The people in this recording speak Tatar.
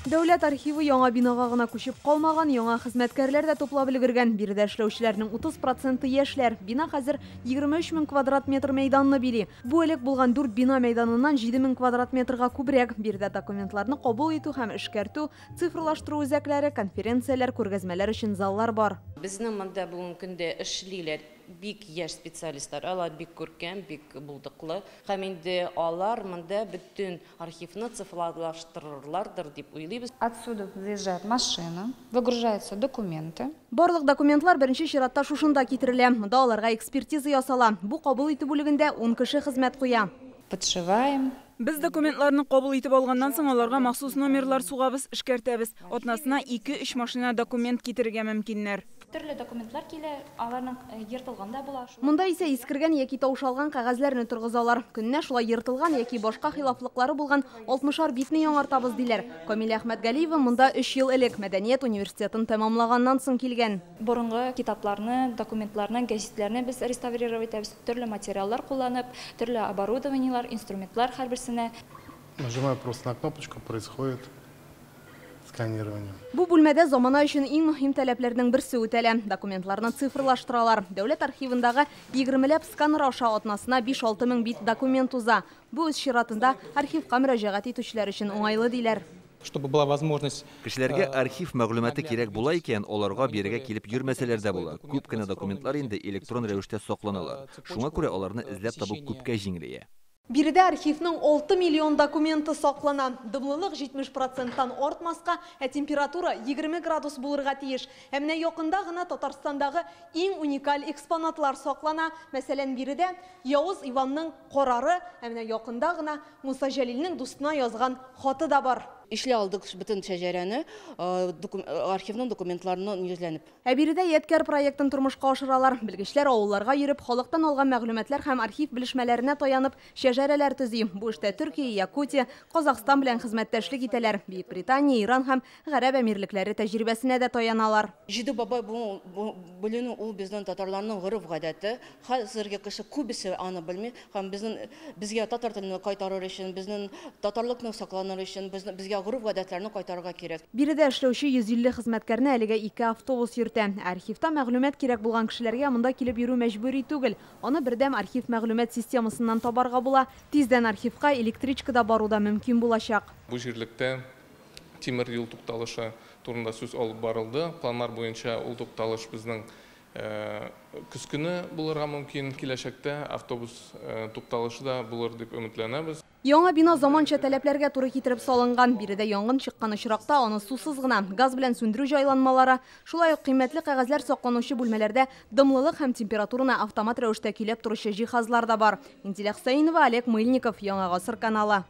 Дәүләт архивы яңа бинага гына күчеп калмаган, яңа хезмәткәрләр дә туплап өлгергән. Биредә эшләүчеләрнең 30% яшьләр. Бина хәзер 23 мең квадрат метр мәйданны били. Бу элек булган 4 бина мәйданыннан 7 мең квадрат метрга күбрәк. Биредә документларны кабул итү һәм эшкәртү, цифрлаштыру үзәкләре, конференцияләр, күргәзмәләр өчен заллар бар. Безнең монда бүгенге көндә эшлиләр бик яшь специалистлар, алар бик күркәм, бик булдыклы. Һәм инде алар монда бөтен архивны цифрлаштырырлардыр дип уйлыйбыз. Отсюда заезжает машина, выгружаются документы. Барлык документлар беренче чиратта шушында китерелә. Монда аларга экспертиза ясала. Бу кабул итү бүлегендә 10 кеше хезмәт куя. Подшиваем. Без документларны кабул итеп алганнан соң аларга махсус номерлар сугабыз, эшкәртәбез. Атнасына 2-3 машина документ китерергә мөмкиннәр. Төрле документлар килә, аларның ертылган да була. Монда исә искергән яки таушалган кәгазьләрне торгызалар. Көненә шулай ертылган яки башка хилафлыклары булган 60 битне яңартабыз диләр. Камилә Әхмәтгалиева монда 3 ел элек Мәдәният университетын тәмамлаганнан соң килгән. Борынгы китапларны, документларны, гәзитләрне без реставрировать итәбез. Төрле материаллар кулланып, төрле оборудованиелар, инструментлар һәрберсенә. Нажимаю просто на кнопочку, происходит сканирование. Бу бүлмәдә замана өчен иң мөһим таләпләрнең берсе үтәлә. Документларны цифрлаштыралар. Дәүләт архивындагы 20ләп сканер аша атнасына 5-6 мең бит документ уза. Бу үз чиратында архивка мөрәҗәгать итүчеләр өчен уңайлы диләр. Чтобы была возможность. Кешеләргә архив мәгълүматы кирәк була икән, аларга бирегә килеп йөрмәсәләр дә була. Күп кенә документлар инде электрон рәвештә сакланалар. Шуңа күрә аларны эзләп табу күпкә җиңеләя. Биредә архивның 6 миллион документы саклана. Дымлылык 70%-тан артмаска, ә температура 20 градус булырга тиеш. Ә менә якында гына Татарстандагы иң уникаль экспонатлар саклана. Мәсәлән, биредә Явыз Иванның карары, ә менә якында гына Муса Җәлилнең дустына язган хаты да бар. Эшли алдык бөтен шәҗәрәне, архивның документларына нигезләнеп. Ә биредә Ядкәр проектын тормышка ашыралар. Белгечләр авылларга йөреп, халыктан алган мәгълүматлар һәм архив белешмәләренә таянып шәҗәрәләр төзи. Бу эштә Төркия, Якутия, Казахстан белән хезмәттәшлек итәләр. Бөекбритания, Иран һәм Гарәп Әмирлекләре тәҗрибәсенә дә таяналар. Җиде бабай беленү ул безнең татарларның гореф-гадәте. Хәзерге кеше күбесе аны белми һәм безнең безгә татар телен кайтарыр өчен, безнең татарлыкны сакланыр өчен, безгә гореф-гадәтләрне кайтарырга кирәк. Биредә эшләүче 150 хезмәткәрне әлегә 2 автобус йөртә. Архивта мәгълүмат кирәк булган кешеләргә монда килеп йөрү мәҗбүри түгел. Аны бердәм архив мәгълүмат системасыннан табарга була. Тиздән архивка электричкада бару да мөмкин булачак. Бу җирлектә тимер юл тукталышы турында сүз алып барылды. Планнар буенча ул тукталыш безнең көз көне булырга мөмкин. Киләчәктә автобус тукталышы да булыр дип өметләнәбез. Яңа бина заманча таләпләргә туры китереп салынган. Биредә янгын чыккан очракта аны сусыз гына, газ белән сүндерү җайланмалары, шулай ук кыйммәтле кәгазьләр сакланучы бүлмәләрдә дымлылык һәм температураны автомат рәвештә көйләп торучы җиһазлар да бар. Инзилә Хөсәенова, Олег Мыльников, Яңа Гасыр каналы.